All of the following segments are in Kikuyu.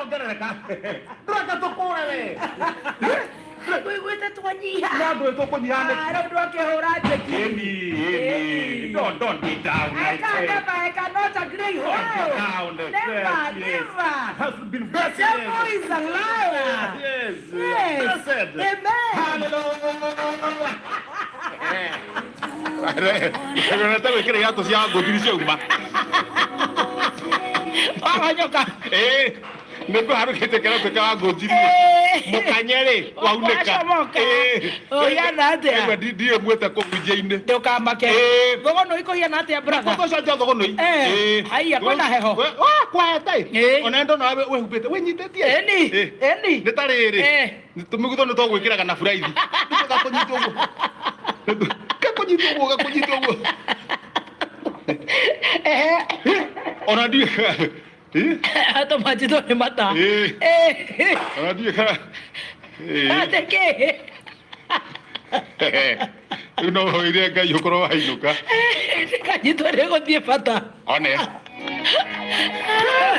Ndũrongerereka. Ndũreka tũkũre we. Tũiguĩte twanyiha. Na ndũĩ tũkũnyiha nĩ. Ah, rĩu ndwakĩhũra njeki. Ĩni, ĩni. Don't be down. I can never, I cannot agree. Don't be Wow. down. Never, Yes, yes. never. Has been The blessed. devil is a liar. Yes. Yes. Blessed. Amen. Hallelujah. Ndĩrona gwĩkĩra iratũ cia ngũthi ciauma. Wahonyoka. Ĩĩ, nĩ ngũharũkĩte kĩratũ kĩa ngũnjiri. Mũkanye rĩ, waunĩka. Wacomoka. Ĩĩ. Ũhiana atĩa? Ĩmwe ndiĩ muĩte kũu nja-inĩ. Ndũkamake. Ĩĩ. Thogono ikũhiana atĩa brother? Tũgũcenjia thogonoi. Eh, haiya, kwĩna heho. Kwaheta ĩ. Ĩĩ. Ona ndona wĩhumbĩte, wĩnyitĩtie. Ĩni, Ĩĩ. ĩni. Nĩ ta rĩrĩ. Eh. Tũmĩgutho nĩ twagwĩkĩraga na buraithi. Gakũnyita ũguo. Gakũnyita ũguo, gakũnyita ũguo. Ehe. Ona ndiĩ. Ĩ? Tũmanjitwo nĩ mata. Ĩĩ. Eh. Ona ndiĩ kana. Ĩĩ. Atĩ kĩ? Rĩu no ũhoire Ngai ũkorwo wainũka. Kanyitwo nĩ gũthiĩ bata. One.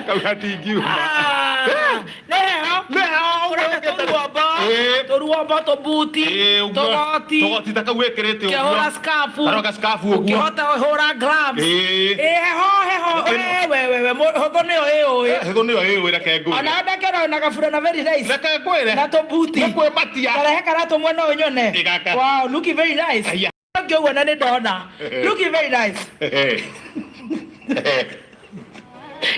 Kau gatingiuma. Ah, nĩ heho. Nĩ heho, Ũrenda tũruombo, Ĩĩ. tũruombo, tũbuti, Ĩĩ, ũguo. tũgoti, Tũgoti ta kau wĩkĩrĩte ũguo. ũkĩhũra scarf, Karora scarf ũguo. ũkĩhota kũhũra gloves. Ĩĩ. Ĩĩ, heho, heho, Ĩno. ĩĩ, we, we, we, hũthũ nĩyo ĩũĩ. Hĩthũ nĩyo ĩũĩ reke ngwĩre. Ona ndakĩra na gaburana very nice. Reke ngwĩre. Na tũbuti. Nĩ kwĩmatia. Karehe karatũ mwena ũyũ nyone. Ĩ gaka. Wow, looking very nice. Aya. Ngĩũguo na nĩ ndona. Looking very nice.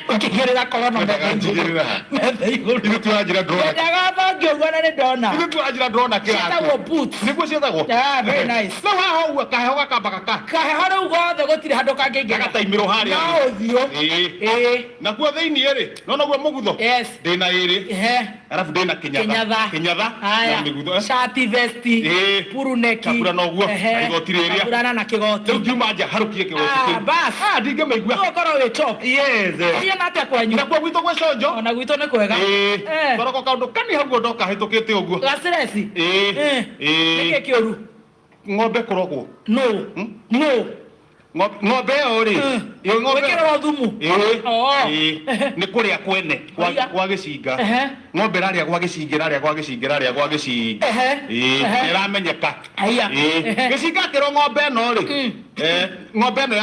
Ũkĩigĩrĩra korona metha igũrũ. Njigĩrĩra. Metha igũrũ. Ithuĩ tũranjĩra ndũrona. Nyendaga thongio ũguo na nĩ ndona. Ithuĩ tũranjĩra ndũrona kĩratũ. Ciĩtagwo boots. Nĩguo ciĩtagwo? Ah, very nice. Rĩu haha ũguo kaheho gakamba gaka. Kaheho rĩu gothe gũtirĩ handũ kangĩingĩra. Gagataimĩrwo harĩa. No ũthiũ. Ĩĩ. Ĩĩ. Nakuo thĩiniĩ rĩ, nona ũguo mũgutho? Yes. Ndĩna ĩrĩ. Ehe. Arabu ndĩna kĩnyatha. Kĩnyatha. Kĩnyatha Haya. na mĩgutho. Shati, vesti, Ĩĩ. puruneki. Kaburana ũguo, Ehe. na igoti rĩrĩa. Kaburana na kĩgoti. Rĩu ngiuma nja harũkie kĩgoti Ah, kĩu. bas. Ah, ndingĩmĩigua. Rĩu ũkorwo wĩ top. Yes. Ũhiana atĩa kwanyu? Nakuo gwitũ gwĩ conjo. Ona gwitũ nĩ kwega. Ĩĩ. Eh. Toroko kaũndũ kani hau ũguo ndoka hĩtũkĩte ũguo. Gacireci. Ĩĩ. Eh. Ĩĩ. Nĩkĩ kĩũru? Ng'ombe kũrogwo. No. No. Ng'ombe ĩyo rĩ. Ĩyo ng'ombe. Gwĩkĩrĩrwo thumu. Ĩĩ. Oo. Ĩĩ. Nĩ kũrĩa kwene kwa Haiya. gwa gĩcinga. Ehe. Ng'ombe ĩrarĩa gwa gĩcinga ĩrarĩa gwa gĩcinga ĩrarĩa gwa gĩcinga. Ehe. Ĩĩ. Ehe. Nĩ ĩramenyeka. Haiya. Ĩĩ. Ehe. Gĩcinga akĩrwo ng'ombe ĩno rĩ. Eh, ng'ombe ĩno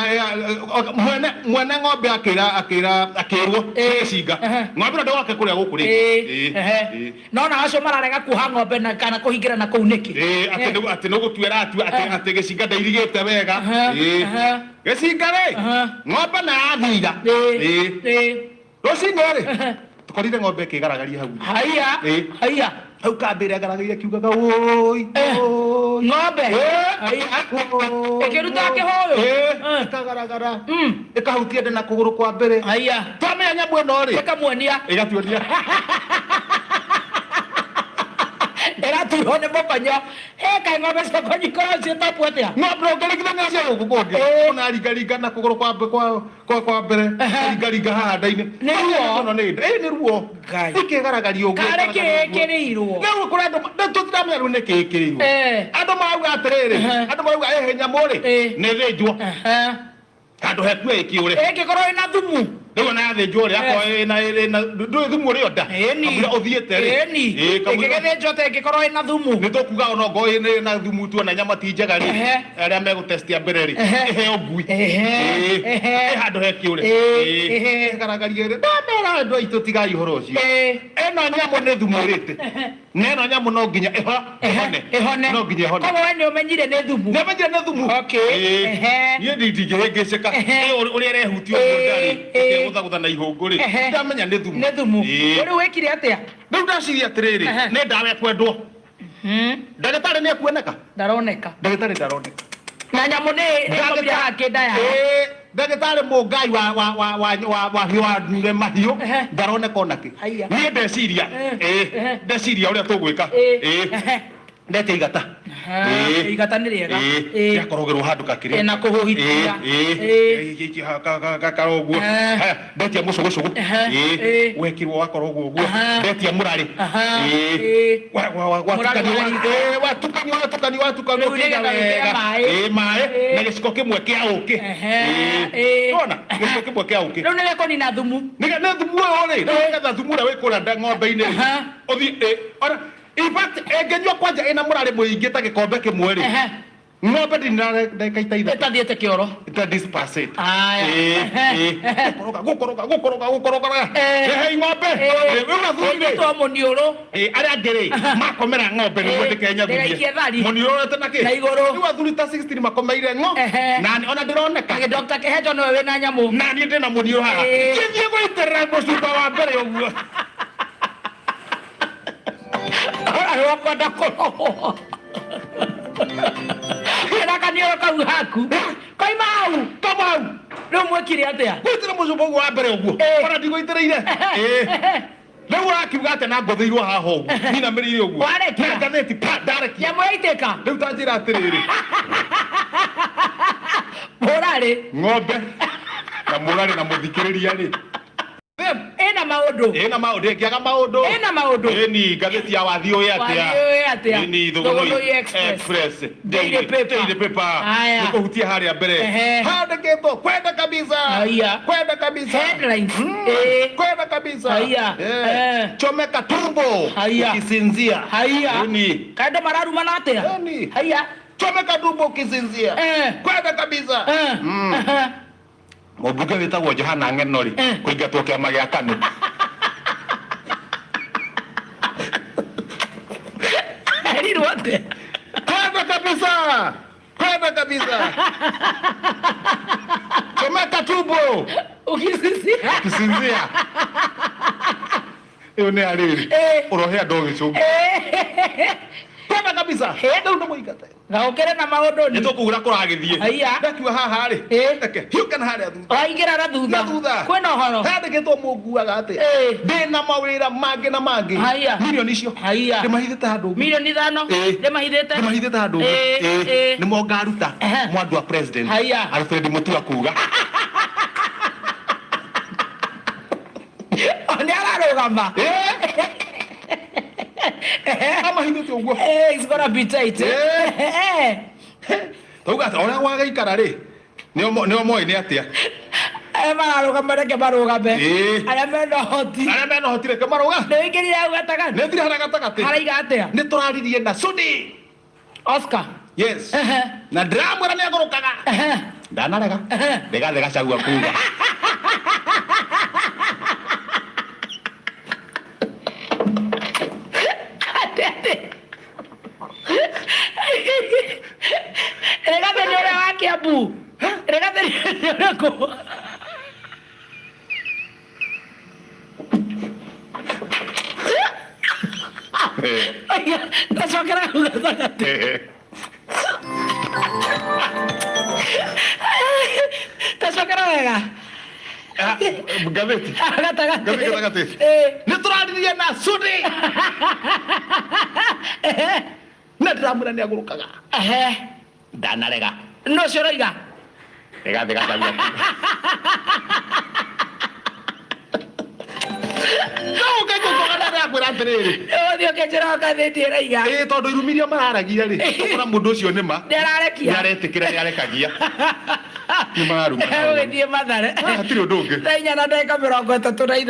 mwene mwene ng'ombe akĩra akĩra akĩrwo Ĩĩ. gĩcinga. Ehe. Ng'ombe ĩno ndĩgoke kũrĩa gũkũ rĩngĩ. Ĩĩ. Ĩĩ. Ehe. Ĩĩ. No na acio mararega kuoha ng'ombe na kana kũhingĩra na kũu nĩkĩ? Ĩĩ, atĩ nĩ atĩ nĩ gũtua ĩratua atĩ Eh. atĩ gĩcinga ndairigĩte wega. Ehe, Ĩĩ. ehe. Gĩcinga rĩ, Ehe. ng'ombe na yathira. Ĩĩ. Ĩĩ. Ĩĩ. Rũcinĩ rĩ, tũkorire ng'ombe ĩkĩgaragaria hau. Haiya. Ĩĩ. Haiya. Hau kambĩ ĩregaragaria ĩkiugaga wũi. Eh. wũi. Ng'ombe. Ĩĩ. Haiya. Wũi. Ĩkĩruta kĩhũyũ. Ĩĩ. Eh. Ĩkagaragara. Ĩkahutia nda na kũgũrũ kwa mbere. Haiya. Twamenya nyamũ ĩno rĩ. Ĩkamuonia. Ĩgatuonia. Ĩraturwo nĩ mũkonyo. Ĩ kaĩ ng'ombe cia kwanyu ikoragwo ciĩ tapu atĩa? Ng'ombe ũngĩringithania cia gũkũ kũngĩ. Ĩĩ. Ona ringaringa na kũgũrũ kwa kwa kwa kwa mbere. Ringaringa haha nda-inĩ. Nĩ ruo. Ĩno nĩ nda. Ĩĩ nĩ ruo. Ngai. Ĩkĩgaragaria ũguo. Karĩ ĩkaragaria ũguo. kĩĩkĩrĩirwo. Rĩu kũrĩ andũ rĩu tũtiramenya rĩu nĩ kĩĩ kĩrĩirwo. Eh. Andũ marauga atĩrĩrĩ, Ehe. andũ marauga ĩhĩ nyamũ rĩ, Ĩĩ. nĩ ĩthĩnjwo. Ehe. Handũ hekue ĩkĩũre. Ĩngĩkorwo ĩna thumu. Rĩu ona yathĩnjwo rĩ, akorwo ĩna ĩna ndũĩ thumu ũrĩ o nda. Ĩni. Kamũira ũthiĩte rĩ. Ĩni. Ĩĩ, kamũira. Ĩngĩgĩthĩnjwo atĩa ĩngĩkorwo ĩna thumu? Nĩ tũkuga ona ongorwo ĩna thumu tuona nyama ti njega rĩ, Ehe. arĩa megũtestia mbere rĩ, Ehe. ĩheo ngui. Ehe. Ĩĩ. Ehe. Ĩ handũ hekĩũre. Ĩĩ. Ĩĩ. Ehe. Ĩgaragarie rĩ, ndamera andũ aitũ tigai ũhoro ũcio. Ĩĩ. Ĩno nyamũ nĩ thumu ĩrĩte. Na ĩno nyamũ no nginya ĩhone. Ĩhone. No nginya ĩhone. Koguo we nĩ ũmenyire nĩ thumu. Nĩmenyire nĩ thumu. Okay. Ĩĩ. Ehe. Niĩ ndingĩhĩngĩcĩka. Ehe. Ĩĩ, ũrĩa ĩrehutia ũguo Ĩĩ, ndarĩ. ĩĩ. Ĩkĩgũthagũtha na ihũngũ rĩ. Ehe. Ndamenya nĩ thumu. Nĩ thumu. Ĩĩ. Rĩu wĩkire atĩa? Rĩu ndaciria atĩrĩrĩ, Ehe. nĩ ndawa ĩkwendwo. Ndagĩtarĩ nĩ ekuoneka? Ndaroneka. Ndagĩtarĩ ndaroneka. Na nyamũ nĩ nĩ ĩkomire haha kĩnda yayo. Ĩĩ, ndagĩtarĩ mũngai wa wa wa wa wa wa wa wa mahiũ Ehe. ndaroneka onakĩ. Haiya. Niĩ ndeciria, Eh. ĩĩ, Ehe. ndeciria ũrĩa tũgwĩka. Ĩĩ. Ĩĩ. Ehe. Ndetia igata. Aha, igata nĩ rĩega. Ĩĩ. Rĩakorogerwo handũ kakĩrĩa. Ĩ, na kũhũhithia. Ĩĩ. Gakara ũguo. Eh. Haya, ndetia mũcũgũcũgũ. Ehe, Ĩĩ. ĩĩ. Wekirwo wakorogwo ũguo. Aha. Ndetia mũrarĩ. Aha, Ĩĩ. ĩĩ. Watukanio Mũrarĩ wa riko. ĩĩ, watukanio watukanio watukanio Rĩu ũkĩiga nĩgetha wĩkĩre wega. maĩ. Ĩĩ, maĩ Ĩĩ. na gĩciko kĩmwe kĩa ũkĩ. Ehe, Ĩĩ. ĩĩ. Wona? Gĩciko kĩmwe kĩa ũkĩ. Rĩu nĩ gĩkũnina thumu. Nĩ nĩ thumu ũyũ rĩ, Ĩĩ. nĩgetha thumu ũrĩa wĩ kũrĩa ng'ombe-inĩ rĩ. Aha. Ũthiĩ ĩ, ona in fact ĩngĩnyua kwanja ĩna mũrarĩ mũingĩ ta gĩkombe kĩmwe rĩ. Ehe. Ng'ombe ndĩnina ndagĩka ita 3. Ĩtathiĩte kĩoro. Ita disperse it. Aya. Ĩĩ, ĩĩ. Gũkoroga, gũkoroga, gũkoroga, gũkoroga. Ĩĩ. Rehei ng'ombe. Ĩĩ. Ĩĩ, rĩu athuri rĩ. Ũnyitwo mũniũrũ. Ĩĩ, arĩa angĩ rĩ makomera ng'ombe nĩguo Ĩĩ, ndĩkenyathurie. ndĩgaikie thari. Mũniũrũ na kĩ? Na igũrũ. Rĩu athuri ta 16 makomeire ng'o. Ehe. Na ona ndĩroneka. Agĩ Dr. Kĩhenjo nĩwe wĩna nyamũ. Na niĩ ndĩna mũniũrũ haha. Ĩĩ. Kĩthiĩ gũitĩrĩra mũcumba wa mbere ũguo. Ũrarĩ wakwenda kũrogwo. Wĩna kaniũrũ kau haku. Koima hau. Kama hau. Rĩu mwĩkire atĩa? Gũitĩrĩra mũcumba ũguo wa mbere ũguo. Ĩĩ. Ona ndigũitĩrĩire. Ĩĩ. Rĩu ũrakiuga atĩa na ngũthĩirwo haha ũguo. Nyinamĩrĩire ũguo. Warekia? Na ngathĩti pa ndarekia. Nyamũ yaitĩka. Rĩu ta njĩra atĩrĩrĩ. Mũrarĩ. Ng'ombe na mũrarĩ na mũthikĩrĩria rĩ. Ĩna maũndũ. Ĩna maũndũ ĩngĩaga maũndũ. Ĩna maũndũ. Ĩni ngathĩti ya Wathiĩ ũĩ atĩa. Wathiĩ ũĩ atĩa. Ĩni Thũgũnũi Thũgũnũi Express. Express. Daily paper. Daily paper. Aya. Nĩkũhutia harĩa mbere. Ehe. Handĩkĩtwo kwenda kabisa. Aya. Kwenda kabisa. Headlines. Ĩĩ. Kwenda kabisa. Haya. Eh. Eh. Chomeka tumbo. Haya. Ukisinzia. Haya. Ĩni. Kaĩ andũ mararumana atĩa? Ĩni. Haya. Chomeka tumbo ukisinzia. Eh. Kwenda kabisa. Eh. Ehe. Mũmbunge wĩtagwo Johana Ng'eno rĩ Eh. kũingatwo kĩama gĩa KANU. Erirwo atĩa? Kwenda kabisa. Kwenda kabisa. Chomeka tumbo Ukisinzia. ukisinzia. Ĩyo nĩ arĩrĩ. Eh. Ũrohe andũ gĩcũngũ. Eh. Kwenda kabisa. Rĩu nĩ mũingate. Gaũkĩre na maũndũ Nĩ ni. tũkugura kũragĩthiĩ. Haiya. Ndakiuga haha rĩ. Eh. Reke hiũke na harĩa thutha. Waingĩra na thutha. Na thutha. Kwĩna ũhoro. Handĩkĩtwo mũnguaga atĩa. Eh. Ndĩna mawĩra mangĩ na mangĩ. Haiya. Mirioni icio. Haiya. Ndĩmahithĩte handũ ũguo. Milioni 5. Ĩĩ. Ndĩmahithĩte. Ndĩmahithĩte handũ ũguo. Ĩĩ, Ĩĩ. ĩĩ. Nĩmo ngaruta. Ehe. Mwandu wa president. Haiya. Alfred Mutua kuga. Nĩ ararũgama. Amahithĩte ũguo. Eh, it's gonna be tight. Eh. Eh. Tauga atĩ ũrĩa gwagaikara rĩ nĩo moĩ nĩ atĩa. Arĩa mararũgama reke marũgame. Ĩĩ. Arĩa mena ũhoti. Arĩa mena ũhoti reke marũga. Nĩ wĩingĩrire hau gatagatĩ. Nĩ thire harĩa gatagatĩ. Haraiga atĩa? Nĩ tũraririe na Sudi. Oscar. Yes. Ehe. Na ndĩramwĩra nĩ agũrũkaga. Ehe. Ndanarega. Ehe. Rigathĩ Gachagua kuga. Atĩ atĩ. Rigathĩ nĩ ũrĩa wa Kiambu. Rigathĩ nĩ ũrĩkũ? Tacokera hau gatagatĩ. Tacokera wega. Ngathĩti. Gatagatĩ. Ngathĩti gatagatĩ. Ĩĩ. Nĩ tũraririe na Sudi. Na ndĩramwĩra nĩ agũrũkaga. Ehe. Ndanarega. Nũ ũcio ũroiga? Rigathĩ Gachagua kuga. No ũkaigua ndakwĩra atĩrĩrĩ. Ũthiĩ ũkĩnjĩra o ngathĩti ĩraiga. Ĩĩ tondũ irumi iria mararagia rĩ, ũkona mũndũ ũcio nĩ ma. Nĩ ararekia. Nĩ aretĩkĩra nĩ arekagia. Nĩ mararuma. Egũgĩthiĩ Mathare. Hatirĩ ũndũ ũngĩ. Thaa 4:35.